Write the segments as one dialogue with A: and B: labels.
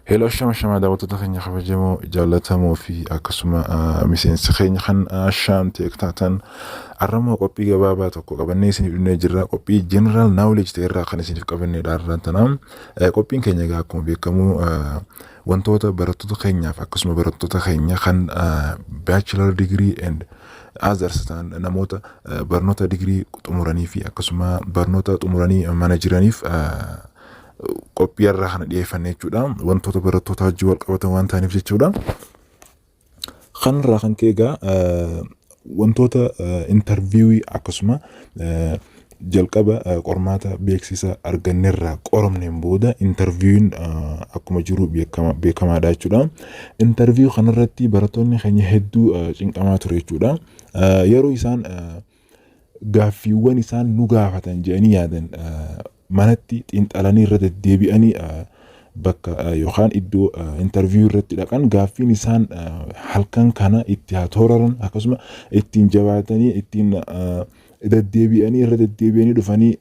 A: Hello, shama shama, daawwattoota keenya kabajamoo, jaallatamoo fi akkasuma miseensa keenya kan Ashaam Tech taatan, har'ammoo qophii gabaabaa tokko qabannee isiniif dhufnee jirra. Qophii general knowledge ta'e irraa kan isiniif qabanneedha har'aan tana. Qophiin keenya egaa akkuma beekamu wantoota barattoota keenyaaf akkasuma barattoota keenya kan bachelor degree and others ta'an, namoota barnoota digirii xumuranii fi akkasuma barnoota xumuranii mana jiraniif qophii irraa kana dhiyeeffanne jechuudha. Wantoota barattoota wajjin wal qabatan waan ta'aniif jechuudha. Kanarraa kan ka'e egaa wantoota interview akkasuma jalqaba qormaata beeksisa argannerraa qoramneen booda interviewn akkuma jiru beekamaadha jechuudha. Interview kanarratti barattoonni keenya hedduu cinqamaa ture jechuudha. Yeroo isaan gaaffiiwwan isaan nu gaafatan jedhanii yaadan manatti xiinxalanii irra deddeebi'anii bakka yookaan iddoo interview irratti dhaqan, gaaffiin isaan halkan kana itti haa tooraran, akkasuma ittiin jabaatanii ittiin deddeebi'anii irra deddeebi'anii dhufanii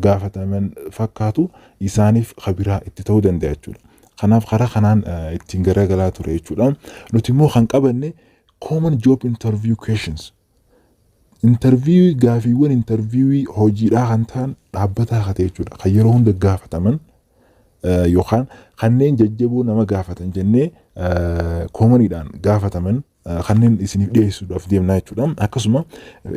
A: gaafataman fakkaatu isaaniif kabiraa itti ta'uu danda'a jechuudha. Kanaaf karaa kanaan ittiin garagalaa ture jechuudha. Nuti immoo kan qabanne common job interview questions. Interview gaafiiwwan interview hojiidhaa kan ta'an dhaabbataa kan ta'e jechuudha. Kan yeroo hunda gaafataman yookaan kanneen jajjaboo nama gaafatan jennee commoniidhaan gaafataman kanneen isiniif dhiyeessuudhaaf deemnaa jechuudha. Akkasuma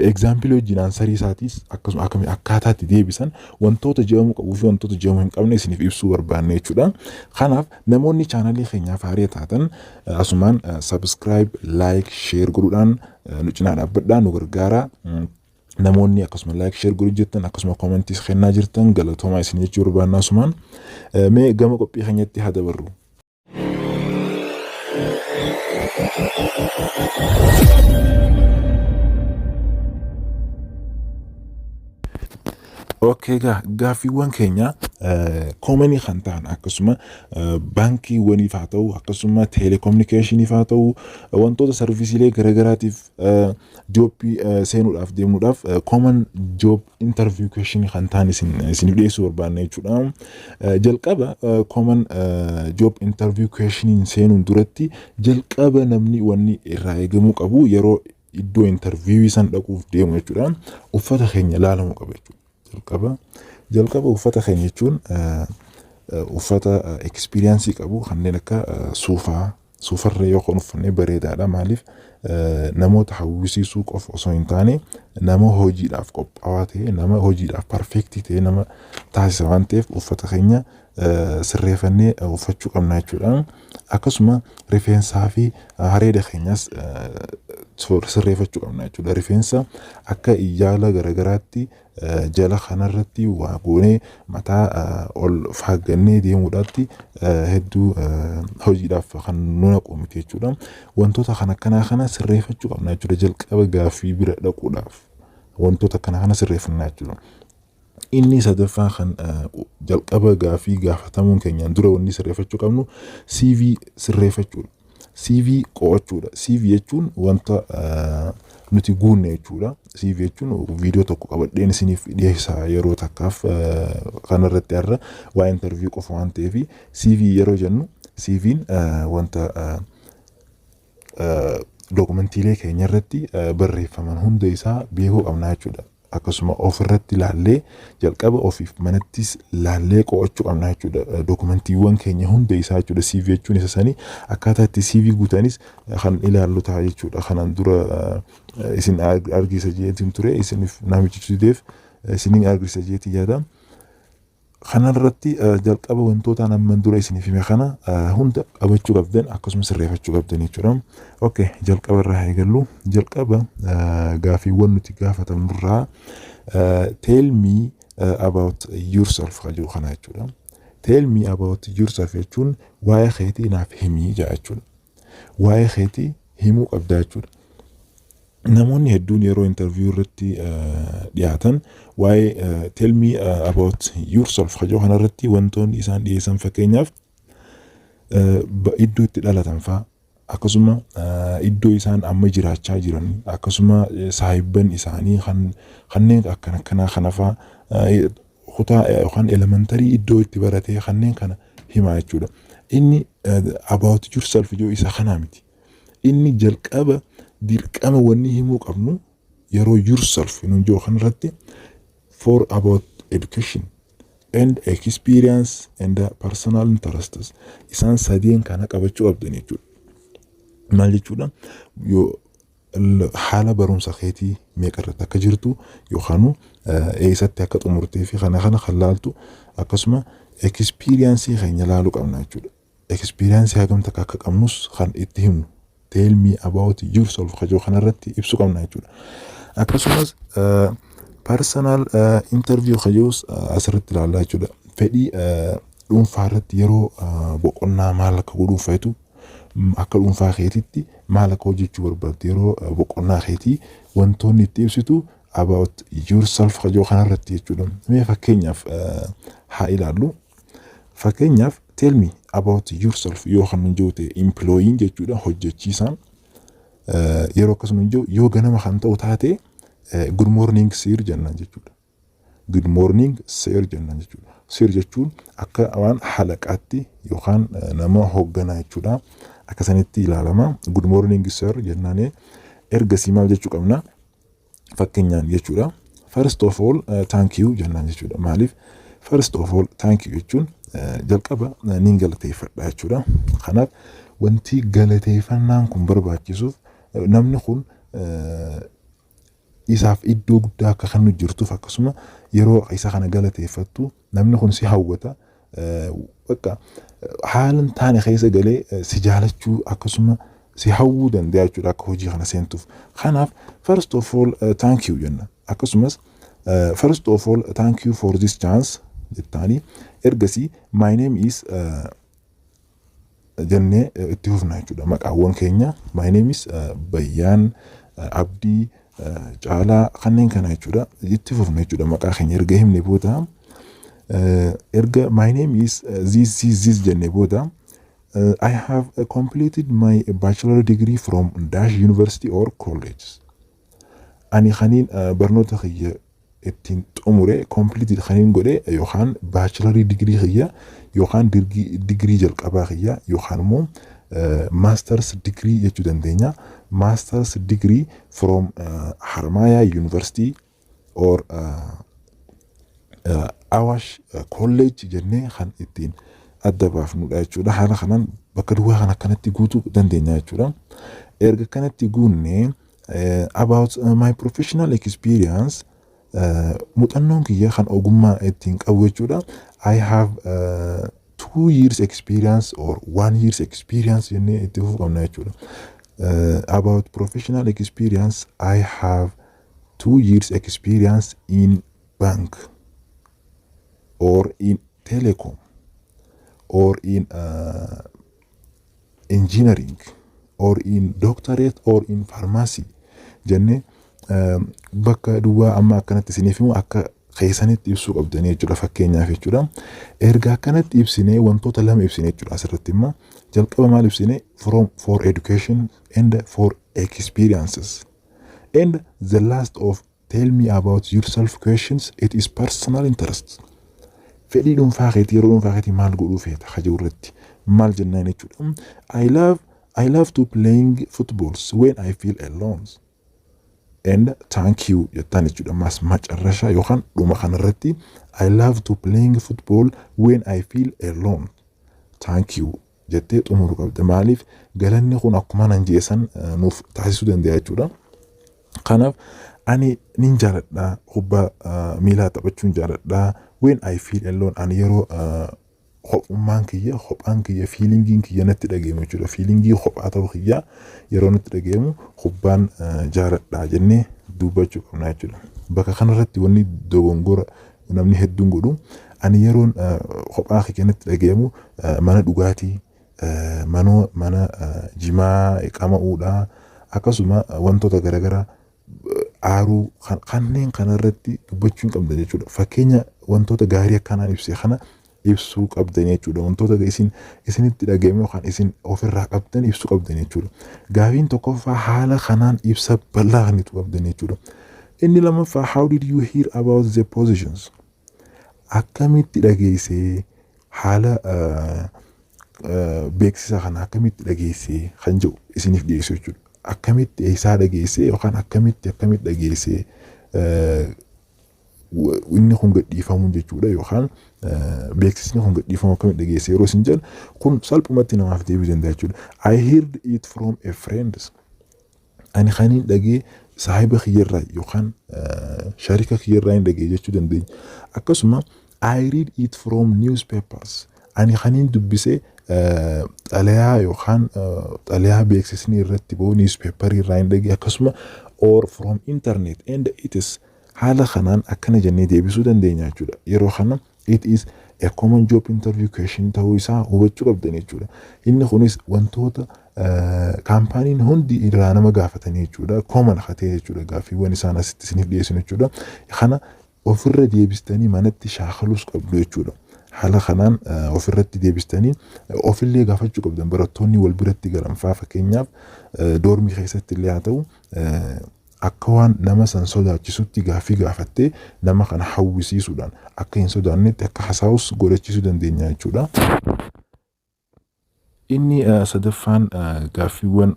A: example wajjin answer isaatiis akkasuma akkami akkaataa itti deebisan, wantoota jedhamuu qabuu fi wantoota jedhamuu hin qabne isiniif ibsuu barbaanne jechuudha. Kanaaf namoonni chaanalii keenyaaf haaraa taatan asumaan subscribe, like, share godhuudhaan nu cinaa dhaabbadhaa, nu gargaara. Namoonni akkasuma like, share godhu jettan, akkasuma commentiis kennaa jirtan, galatoomaa isin jechuu barbaanna asumaan. Mee gama qophii keenyatti haa dabarru. Okay, egaa gaaffiiwwan keenya common kan ta'an akkasuma baankiiwwaniif haa ta'u, akkasuma teelekominikeeshiniif haa ta'u, wantoota serviceiilee garaagaraatiif job seenuudhaaf deemuudhaaf common job interview question kan ta'an isiniif dhiyeessuu barbaanne jechuudha. Jalqaba common job interview questioniin seenuun duratti jalqaba namni wanni irraa eegamuu qabu yeroo iddoo interview san dhaquuf deemu jechuudha. Uffata keenya ilaalamuu qaba jechuudha. Jalqaba uffata keenya jechuun uffata experience qabu kanneen akka suufaa, suufarra yoo kan uffanne bareedaadha. Maaliif? Namoota hawwisiisuu qofa osoo hin taane nama hojiidhaaf qophaa'aa ta'e, nama hojiidhaaf perfect ta'e nama taasisa waan ta'eef uffata keenya sirreeffannee uffachuu qabna jechuudha. Akkasuma rifeensaa fi areeda keenyas sirreeffachuu qabna jechuudha. Rifeensa akka yaala garaagaraatti jala kanarratti waa goonee mataa ol faaggannee deemuudhaatti hedduu hojiidhaaf kan nu naqu miti jechuudha. Wantoota kan akkanaa kana sirreeffachuu qabna jechuudha. Jalqaba gaaffii bira dhaquudhaaf wantoota akkana kana sirreeffannaa jechuudha. Inni sadaffaa kan jalqaba gaaffii gaafatamuun keenyaan dura wanni sirreeffachuu qabnu CV sirreeffachuudha. CV qo'achuudha. CV jechuun wanta nuti guunne jechuudha. CV jechuun viidiyoo tokko qabadheen isiniif dhiyeessa yeroo takkaaf. Kanarratti har'a waa interview qofa waan ta'eef, CV yeroo jennu CV'n wanta dookumentiilee keenya irratti barreeffaman hunda isaa beekuu qabna jechuudha. Akkasuma ofirratti ilaallee jalqaba ofiif manattis laallee qo'achuu qabna jechuudha. Dookumentiiwwan keenya hunda isaa jechuudha. CV jechuun isa sanii akkaataa itti CV guutanis kan ilaallu ta'a jechuudha. Kanaan dura isin argisa jeetiin ture, isiniif namichi dideef isiniin argisa jeetiin yaada. Kanarratti jalqaba wantoota amman dura isiniif hime kana hunda qabachuu qabdan, akkasuma sirreeffachuu qabdan jechuudha. Okay, jalqaba irraa eegallu. Jalqaba gaaffiiwwan nuti gaafatamnurraa "Tell me about yourself" kan jedhu kana jechuudha. "Tell me about yourself" jechuun waa'ee keetii naaf himii jechuudha. Waa'ee keetii himuu qabdaa jechuudha. Namoonni hedduun yeroo interview irratti dhiyaatan waa'ee "Tell me about yourself" kan jedhu kanarratti wantoonni isaan dhiyeessan, fakkeenyaaf, iddoo itti dhalatan fa'a, akkasuma iddoo isaan amma jiraachaa jiran, akkasuma saahibban isaanii kanneen akkana akkanaa kana fa'a, kutaa yookaan elementary iddoo itti baratee, kanneen kana himaa jechuudha. Inni about yourself jiru isa kanaa miti. Inni jalqaba dirqama wanni himuu qabnu yeroo yourself nuun jiru kanarratti for about education and experience and personal interests, isaan sadeen kana qabachuu qabdan jechuudha. Maal jechuudha? Yoo haala barumsa keetii meeqa irratti akka jirtu yookaan eessatti akka xumurtee fi kana kana kan laaltu, akkasuma experience keenya laaluu qabna jechuudha. Experience hagam takka akka qabnus kan itti himnu tell me about yourself kajoo kanarratti ibsuu qabna jechuudha. Akkasumas personal interview kajoos asirratti ilaallaa jechuudha. Fedhii dhuunfaa irratti yeroo boqonnaa maal akka godhuu feetu, akka dhuunfaa keetitti maal akka hojjechuu barbaaddu, yeroo boqonnaa keetii wantoonni itti ibsitu about yourself kajoo kanarratti jechuudha. Mee fakkeenyaaf haa ilaallu. Fakkeenyaaf, tell me about yourself yoo kan nun jiru ta'e, employeen jechuudha, hojjechiisaan yeroo akkasuma hin jiru yoo ganama kan ta'u taate, good morning, sir jennaan jechuudha. Good morning, sir jennaan jechuudha. Sir jechuun akka waan halaqaatti yookaan nama hoogganaa jechuudha. Akka sanitti ilaalama. Good morning, sir jennaan, ergasii maal jechuu qabna? Fakkeenyaan jechuudha. First of all, thank you jennaan jechuudha. Maaliif? First of all, thank you jechuun jalqaba niin galateeffadha jechuudha. Kanaaf wanti galateeffannaan kun barbaachisuuf namni kun isaaf iddoo guddaa akka kennu jirtuuf, akkasuma yeroo isa kana galateeffattu namni kun si hawwata. Bakka haala hin taane keessa galee si jaalachuu akkasuma si hawwuu danda'a jechuudha akka hojii kana seentuuf. Kanaaf first of all, thank you jenna. Akkasumas first of all, thank you for this chance jettaanii, ergasii my name is jennee itti fufna jechuudha. Maqaawwan keenya, my name is Bayyaan, Abdii, Caalaa, kanneen kana jechuudha. Itti fufna jechuudha maqaa keenya erga himne booda. Erga my name is this, this, this jennee booda, I have completed my bachelor degree from dash university or college. Ani kaniin barnoota kiyya ittiin xumure, completed kaniin godhe, yookaan bachelor degree kiyya yookaan digirii jalqabaa kiyya yookaan immoo masters degree jechuu dandeenya. Masters degree from Harmaya University or Awash College jennee kan ittiin adda baafnudha jechuudha. Haala kanaan bakka duwwaa kan akkanatti guutuu dandeenya jechuudha. Erga kanatti guunnee, about my professional experience, muuxannoon kiyya kan ogummaa ittiin qabu jechuudha. I have 2 years experience or 1 years experience jennee itti fufuu qabna jechuudha. About professional experience, I have 2 years experience in bank or in telecom or in engineering or in doctorate or in pharmacy jennee bakka duwwaa amma akkanatti isiniif himu akka keessanitti ibsuu qabdanii jechuudha fakkeenyaaf jechuudha. Erga akkanatti ibsinee, wantoota lama ibsine jechuudha asirratti immoo. Jalqaba maal ibsine? From for education and for experiences. And the last of tell me about yourself questions, it is personal interest. Fedhii dhuunfaa keetii, yeroo dhuunfaa keetii maal godhuu feeta kajiru irratti maal jennaan jechuudha. I love to playing footballs when I feel alone. And thank you jettaan jechuudha. Mas macarrashaa yookaan dhuma kanarratti I love to playing football when I feel alone. Thank you jettee xumuruu qabda. Maaliif? Galanni kun akkuma nan jeesan nuuf taasisuu danda'a jechuudha. Kanaaf ani nin jaaladha, kubbaa miilaa taphachuun jaaladha. When I feel alone, ani yeroo kophummaan kiyya, kophaan kiyya, feelingiin kiyya natti dhageemu jechuudha. Feelingii kophaa ta'uu kiyya yeroo natti dhageemu kubbaan jaaladha jennee dubbachuu qabna jechuudha. Bakka kanarratti wanni dogongora namni hedduun godhu, ani yeroon kophaa kiyya natti dhageemu mana dhugaatii, mana jimaa qama'uudha, akkasuma wantoota garaagaraa aaruu, kanneen kanarratti dubbachuu hin qabdan jechuudha. Fakkeenya wantoota gaarii akkanaan ibse kana ibsuu qabdan jechuudha. Wantoota isin isinitti dhagahame yookaan isin ofirraa qabdan ibsuu qabdan jechuudha. Gaafiin tokkoffaa haala kanaan ibsa bal'aa kan itti qabdan jechuudha. Inni lammaffaa, how did you hear about the positions? Akkamitti dhageessee? Haala beeksisa kana akkamitti dhageessee kan jedhu isiniif dhiyeessu jechuudha. Akkamitti eessaa dhageessee yookaan akkamitti dhageessee inni kun gadhiifamuu jechuudha, yookaan beeksisni kun gadhiifamuu akkamitti dhageessee yeroo isin jedhan, kun salphumatti namaaf deebi'uu danda'a jechuudha. "I heard it from a friend." Ani kaniin dhagee saahiba kiyyarraa yookaan sharika kiyyarraa hin dhagee jechuu dandeenya. Akkasuma "I read it from newspapers." Ani kaniin dubbise xalayaa yookaan xalayaa beeksisni irratti bahu newspaperii irraa hin dhagee, akkasuma or from internet and it is, haala kanaan akkana jennee deebisuu dandeenya jechuudha. Yeroo kana it is a common job interview question ta'uu isaa hubachuu qabdan jechuudha. Inni kunis wantoota kaampaaniin hundi irraa nama gaafatanii jechuudha. Common hatee jechuudha gaaffiiwwan isaan asitti isiniif dhiyeessan jechuudha. Kana ofirra deebistanii manatti shaakaluus qabdu jechuudha. Haala kanaan ofirratti deebistanii ofillee gaafachuu qabdan. Barattoonni wal biratti galan faa, fakkeenyaaf doormii keessatti illee haa ta'u, akka waan nama san sodaachisutti gaaffii gaafattee nama kana hawwisiisuudhaan akka hin sodaannetti akka hasaa'us godhachiisuu dandeenya jechuudha. Inni sadaffaan gaaffiiwwan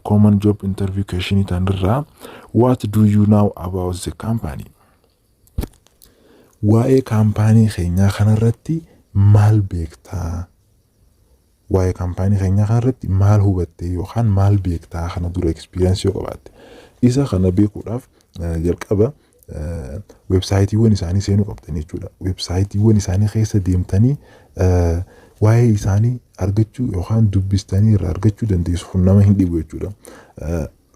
A: common job interview question ta'an irraa, "What do you know about the company?" Waa'ee kaampaanii keenyaa kanarratti maal beektaa? Waa'ee kaampaanii keenyaa kanarratti maal hubatte yookaan maal beektaa, kana dura experience yoo qabaatte? Isa kana beekuudhaaf jalqaba weebsaayitiiwwan isaanii seenuu qabdan jechuudha. Weebsaayitiiwwan isaanii keessa deemtanii waa'ee isaanii argachuu yookaan dubbistanii irraa argachuu dandeessu, kun nama hin dhibu jechuudha.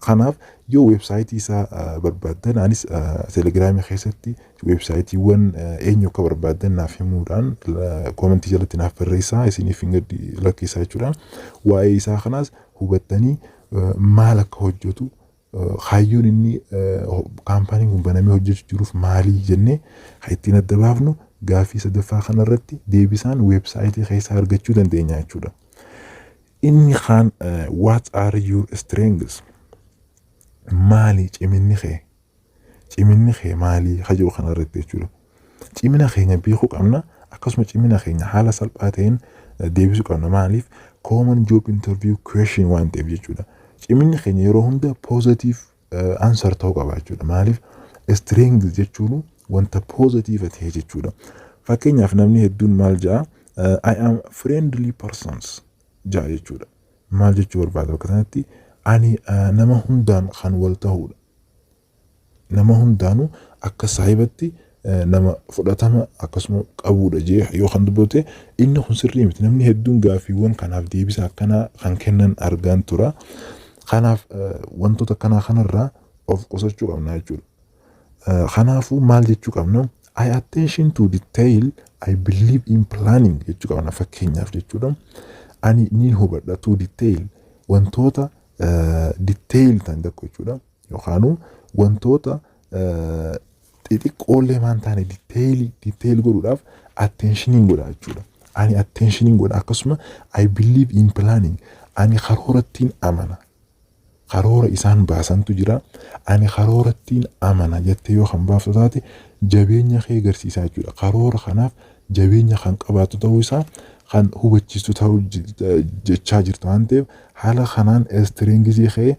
A: Kanaaf yoo weebsaayitii isaa barbaaddan, anis telegiraamii keessatti weebsaayitiiwwan eenyu akka barbaaddan naaf himuudhaan koomentii jalatti naaf barreessaa, isiniif hin gadi lakkisaa jechuudha. Waa'ee isaa kanaas hubattanii maal akka hojjetu, kaayyoon inni kaampaaniin kun banamee hojjechuu jiruuf maalii jennee kan ittiin adda baafnu, gaaffii sadaffaa kanarratti deebisaan weebsaayitii keessaa argachuu dandeenya jechuudha. Inni kaan, "What are your strengths?" Maali ciminni kee? Ciminni kee maali kajoo kanarratti jechuudha. Cimina keenya beekuu qabna, akkasuma cimina keenya haala salphaa ta'een deebisuu qabna. Maaliif? Common job interview question waan ta'eef jechuudha. Ciminni keenya yeroo hunda positive answer ta'uu qaba jechuudha. Maaliif? Strength jechuun wanta positive ta'e jechuudha. Fakkeenyaaf namni hedduun maal jedha? "I am friendly persons" jedha jechuudha. Maal jechuu barbaada bakka sanatti? Ani nama hundaan kan wal ta'uudha. Nama hundaanuu akka saahibatti nama fudhatama akkasuma qabuudha jee yoo kan dubbate, inni kun sirrii miti. Namni hedduun gaaffiiwwan kanaaf deebisa akkanaa kan kennan argaan tura. Kanaaf wantoota akkanaa kanarraa of qusachuu qabna jechuudha. Kanaafuu maal jechuu qabna? "I attention to detail, I believe in planning" jechuu qabna fakkeenyaaf jechuudha. Ani niin hubadha to detail, wantoota detail ta'an tokko jechuudha. Yookaanuu wantoota xixiqqoollee maan taane detail godhuudhaaf attentioniin godha jechuudha. Ani attentioniin godha, akkasuma "I believe in planning", ani karoorattiin amana. Karoora isaan baasantu jira. Ani karoorattiin amana jettee yoo kan baaftu taate, jabeenya kee agarsiisaa jechuudha. Karoora kanaaf jabeenya kan qabaatu ta'uu isaa kan hubachiistu ta'uu jechaa jirtu waan ta'eef, haala kanaan strengthsii kee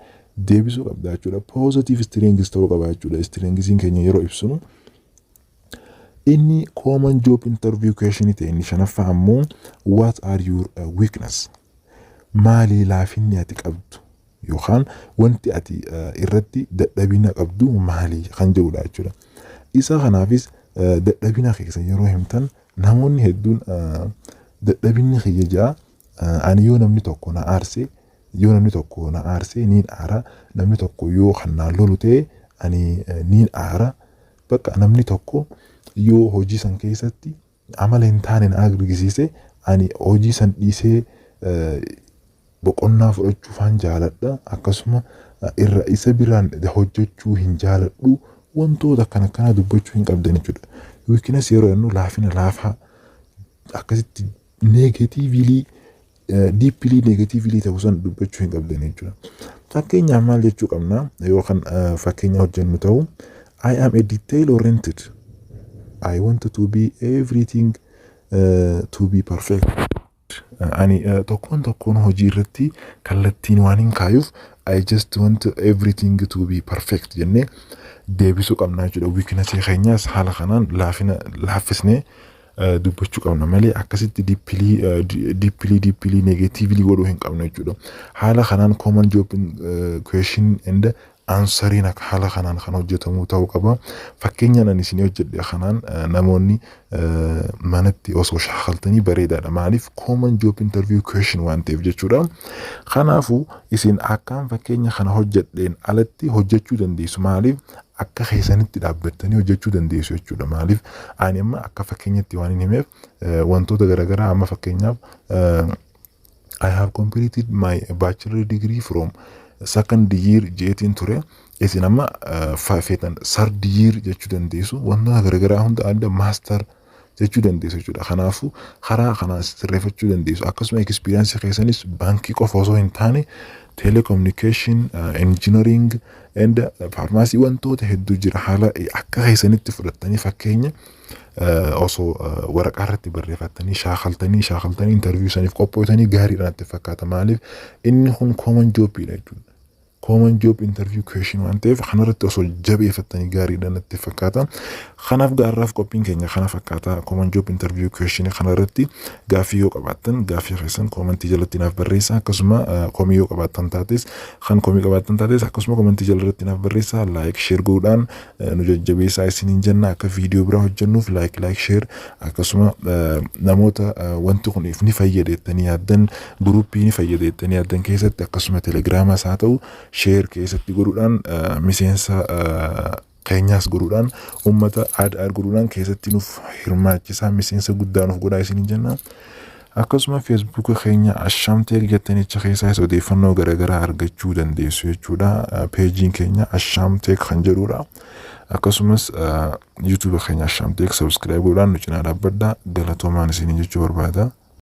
A: deebisuu qabda jechuudha. Positive strengths ta'uu qaba jechuudha. Strengthsiin keenya yeroo ibsinu. Inni common job interview question ta'e inni shanaffaa ammoo, "What are your weakness?" Maali laafinni ati qabdu yookaan wanti ati irratti dadhabina qabdu maali kan jedhudha jechuudha. Isa kanaafis dadhabina keessa yeroo himtan, namoonni hedduun dadhabinni kiyya ja'a, ani yoo namni tokko na aarse, yoo namni tokko na aarse niin aara, namni tokko yoo kan naan lolu ta'e ani niin aara, bakka namni tokko yoo hojii san keessatti amala hin taane na argisiise, ani hojii san dhiisee boqonnaa fudhachuufaan jaaladha, akkasuma irra isa biraan hojjechuu hin jaaladhu, wantoota akkana akkanaa dubbachuu hin qabdan jechuudha. Weakness yeroo jennu laafina laafaa akkasitti negatively, deeply negatively ta'uu san dubbachuu hin qabdan jechuudha. Fakkeenyaaf maal jechuu qabna yoo kan fakkeenya hojjennu ta'u? "I am a detail oriented. I want to be everything to be perfect. Ani tokkoon tokkoon hojii irratti kallattiin waan hin kaayuuf, I just want everything to be perfect jennee deebisuu qabna jechuudha. Weaknessii keenyas haala kanaan laafina laaffisnee dubbachuu qabna malee akkasitti deeply deeply deeply negatively godhuu hin qabnu jechuudha. Haala kanaan common job question and answeriin akka haala kanaan kan hojjetamu ta'uu qaba. Fakkeenyaan ani isin hojjedhe kanaan namoonni manatti osoo shaakaltanii bareedaadha. Maaliif? Common job interview question waan ta'eef jechuudha. Kanaafuu isin akkaan fakkeenya kana hojjedheen alatti hojjechuu dandeessu. Maaliif? Akka keessanitti dhaabbattanii hojjechuu dandeessu jechuudha. Maaliif? Ani amma akka fakkeenyatti waan hin himeef, wantoota garaagaraa amma fakkeenyaaf "I have completed my bachelor degree from second year" jeetiin ture. Isin amma feetan third year jechuu dandeessu. Wantoota garaagaraa hunda adda master jechuu dandeessu jechuudha. Kanaafuu karaa kanaan sirreeffachuu dandeessu. Akkasuma experience keessanis baankii qofa osoo hin taane telecommunication, engineering and pharmacy, wantoota hedduu jira. Haala akka keessanitti fudhattanii fakkeenya osoo waraqaa irratti barreeffattanii shaakaltanii shaakaltanii interview saniif qophootanii gaariidha natti fakkaata. Maaliif? Inni kun common jobiidha jechuudha. Common job interview question waan ta'eef kanarratti osoo jabeeffattanii gaariidha natti fakkaata. Kanaaf gaarraaf qophiin keenya kana fakkaata. Common job interview question kanarratti gaaffii yoo qabaattan gaaffii keessan commentii jalatti naaf barreessaa. Akkasuma komii yoo qabaattan taates, kan komii qabaattan taates, akkasuma commentii jalatti naaf barreessaa. Like, share godhuudhaan nu jajjabeessaa isiniin jenna. Akka viidiyoo biraa hojjennuuf like, like, share, akkasuma namoota wanti kun ni fayyada jettanii yaaddan, groupii ni fayyada jettanii yaaddan keessatti, akkasuma telegiraamas haa ta'u, share keessatti godhuudhaan, miseensa keenyaas godhuudhaan, uummata add add godhuudhaan keessatti nuuf hirmaachisaa, miseensa guddaa nuuf godhaa isiniin jenna. Akkasuma feesbuuka keenya Ashaamteek jettanicha keessaas odeeffannoo garaagaraa argachuu dandeessu jechuudha. Pageiin keenya Ashaamteek kan jedhudha. Akkasumas yuutuuba keenya Ashaamteek subscribe godhuudhaan nu cinaa dhaabbadhaa. Galatoomaan isiniin jechuu barbaada.